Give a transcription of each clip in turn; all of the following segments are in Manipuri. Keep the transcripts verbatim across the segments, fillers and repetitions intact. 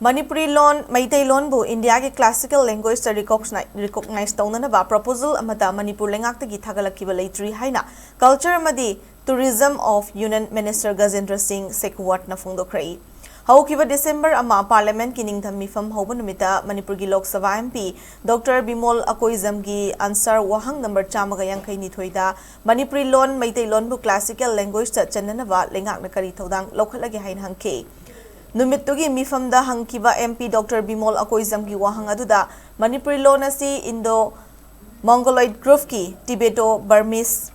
ꯃꯅꯤꯄꯨꯔꯤ ꯂꯣꯟ, ꯃꯩꯇꯩꯂꯣꯟꯕꯨ ꯏꯟꯗꯤꯌꯥꯒꯤ classical languageꯇ recogni-, recognize ꯇꯧꯅꯅꯕ proposal ꯑꯃꯠꯇ ꯃꯅꯤꯄꯨꯔ ꯂꯩꯉꯥꯛꯇꯒꯤ ꯊꯥꯒꯠꯂꯛꯈꯤꯕ ꯂꯩꯇ꯭ꯔꯤ ꯍꯥꯏꯅ Culture ꯑꯃꯗꯤ Tourism of Union Minister ꯒꯖꯦꯟꯗ꯭ꯔ ꯁꯤꯡ ꯁꯦꯈꯋꯥꯠꯅ ꯐꯣꯡꯗꯣꯛꯈ꯭ꯔꯦ꯫ ꯍꯧꯈꯤꯕ December ꯑꯃ Parliamentꯀꯤ ꯅꯤꯡꯊꯝ ꯃꯤꯐꯝ ꯍꯧꯕ ꯅꯨꯃꯤꯠꯇ ꯃꯅꯤꯄꯨꯔꯒꯤ Lok Sabha MP Doctor Bimol ꯑꯀꯣꯏꯖꯝꯒꯤ answer ꯋꯥꯍꯪ number ꯆꯥꯝꯃꯒ ꯌꯥꯡꯈꯩ ꯅꯤꯊꯣꯏꯗ ꯃꯅꯤꯄꯨꯔꯤ ꯂꯣꯟ, ꯃꯩꯇꯩꯂꯣꯟꯕꯨ classical languageꯇ ꯆꯟꯅꯅꯕ ꯂꯩꯉꯥꯛꯅ ꯀꯔꯤ ꯊꯧꯗꯥꯡ ꯂꯧꯈꯠꯂꯒꯦ ꯍꯥꯏꯅ ꯍꯪꯈꯤ꯫ ꯅꯨꯃꯤꯠꯇꯨꯒꯤ ꯃꯤꯐꯝꯗ ꯍꯪꯈꯤꯕ MP Doctor ꯕꯤꯃꯣꯜ ꯑꯀꯣꯏꯖꯝꯒꯤ ꯋꯥꯍꯪ ꯑꯗꯨꯗ ꯃꯅꯤꯄꯨꯔꯤ ꯂꯣꯟ ꯑꯁꯤ Indo Mongoloid groupꯀꯤ Tibeto-Burmese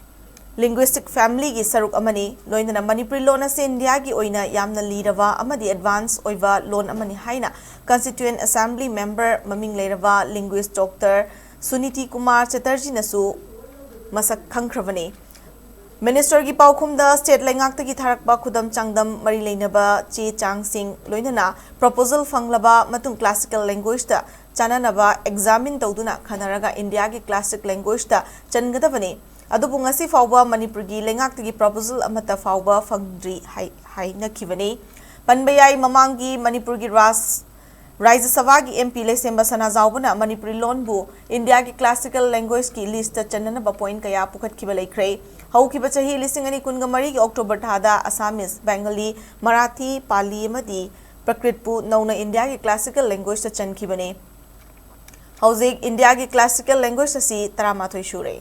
linguistic familyꯒꯤ ꯁꯔꯨꯛ ꯑꯃꯅꯤ, ꯂꯣꯏꯅꯅ ꯃꯅꯤꯄꯨꯔꯤ ꯂꯣꯟ ꯑꯁꯤ ꯏꯟꯗꯤꯌꯥꯒꯤ ꯑꯣꯏꯅ ꯌꯥꯝꯅ ꯂꯤꯔꯕ ꯑꯃꯗꯤ advance ꯑꯣꯏꯕ ꯂꯣꯟ ꯑꯃꯅꯤ ꯍꯥꯏꯅ Constituent Assembly member ꯃꯃꯤꯡ ꯂꯩꯔꯕ linguist Doctor ꯁꯨꯅꯤꯇꯤ ꯀꯨꯃꯥꯔ ꯆꯦꯇꯔꯖꯤꯅꯁꯨ ꯃꯁꯛ ꯈꯪꯈ꯭ꯔꯕꯅꯤ꯫ Ministerꯒꯤ ꯄꯥꯎꯈꯨꯝꯗ state ꯂꯩꯉꯥꯛꯇꯒꯤ ꯊꯥꯔꯛꯄ ꯈꯨꯗꯝ ꯆꯥꯡꯗꯝ ꯃꯔꯤ ꯂꯩꯅꯕ ꯆꯦ ꯆꯥꯡꯁꯤꯡ, ꯂꯣꯏꯅꯅ proposal ꯐꯪꯂꯕ ꯃꯇꯨꯡ classical languageꯇ ꯆꯥꯟꯅꯅꯕ examine ꯇꯧꯗꯨꯅ ꯈꯟꯅꯔꯒ ꯏꯟꯗꯤꯌꯥꯒꯤ classic languageꯇ ꯆꯟꯒꯗꯕꯅꯤ꯫ ꯑꯗꯨꯕꯨ ꯉꯁꯤ ꯐꯥꯎꯕ ꯃꯅꯤꯄꯨꯔꯒꯤ ꯂꯩꯉꯥꯛꯇꯒꯤ proposal ꯑꯃꯠꯇ ꯐꯥꯎꯕ ꯐꯪꯗ꯭ꯔꯤ ꯍꯥꯏ-, ꯍꯥꯏꯅꯈꯤꯕꯅꯤ꯫ ꯄꯟꯕ ꯌꯥꯏ, ꯃꯃꯥꯡꯒꯤ ꯃꯅꯤꯄꯨꯔꯒꯤ ꯔꯥꯖ-, ꯔꯥꯖ꯭ꯌ ꯁꯚꯥꯒꯤ MP ꯂꯩꯁꯦꯝꯕ ꯁꯅꯥꯖꯥꯎꯕꯅ ꯃꯅꯤꯄꯨꯔꯤ ꯂꯣꯟꯕꯨ ꯏꯟꯗꯤꯌꯥꯒꯤ classical languageꯀꯤ listꯇ ꯆꯟꯅꯅꯕ point ꯀꯌꯥ ꯄꯨꯈꯠꯈꯤꯕ ꯂꯩꯈ꯭ꯔꯦ꯫ ꯍꯧꯈꯤꯕ ꯆꯍꯤ ꯂꯤꯁꯤꯡ ꯑꯅꯤ ꯀꯨꯟꯒ ꯃꯔꯤꯒꯤ October ꯊꯥꯗ Assamese, Bengali, Marathi, Pali ꯑꯃꯗꯤ Prakritꯄꯨ ꯅꯧꯅ ꯏꯟꯗꯤꯌꯥꯒꯤ classical languageꯇ ꯆꯟꯈꯤꯕꯅꯤ꯫ ꯍꯧꯖꯤꯛ ꯏꯟꯗꯤꯌꯥꯒꯤ classical language ꯑꯁꯤ ꯇꯔꯥꯃꯥꯊꯣꯏ ꯁꯨꯔꯦ꯫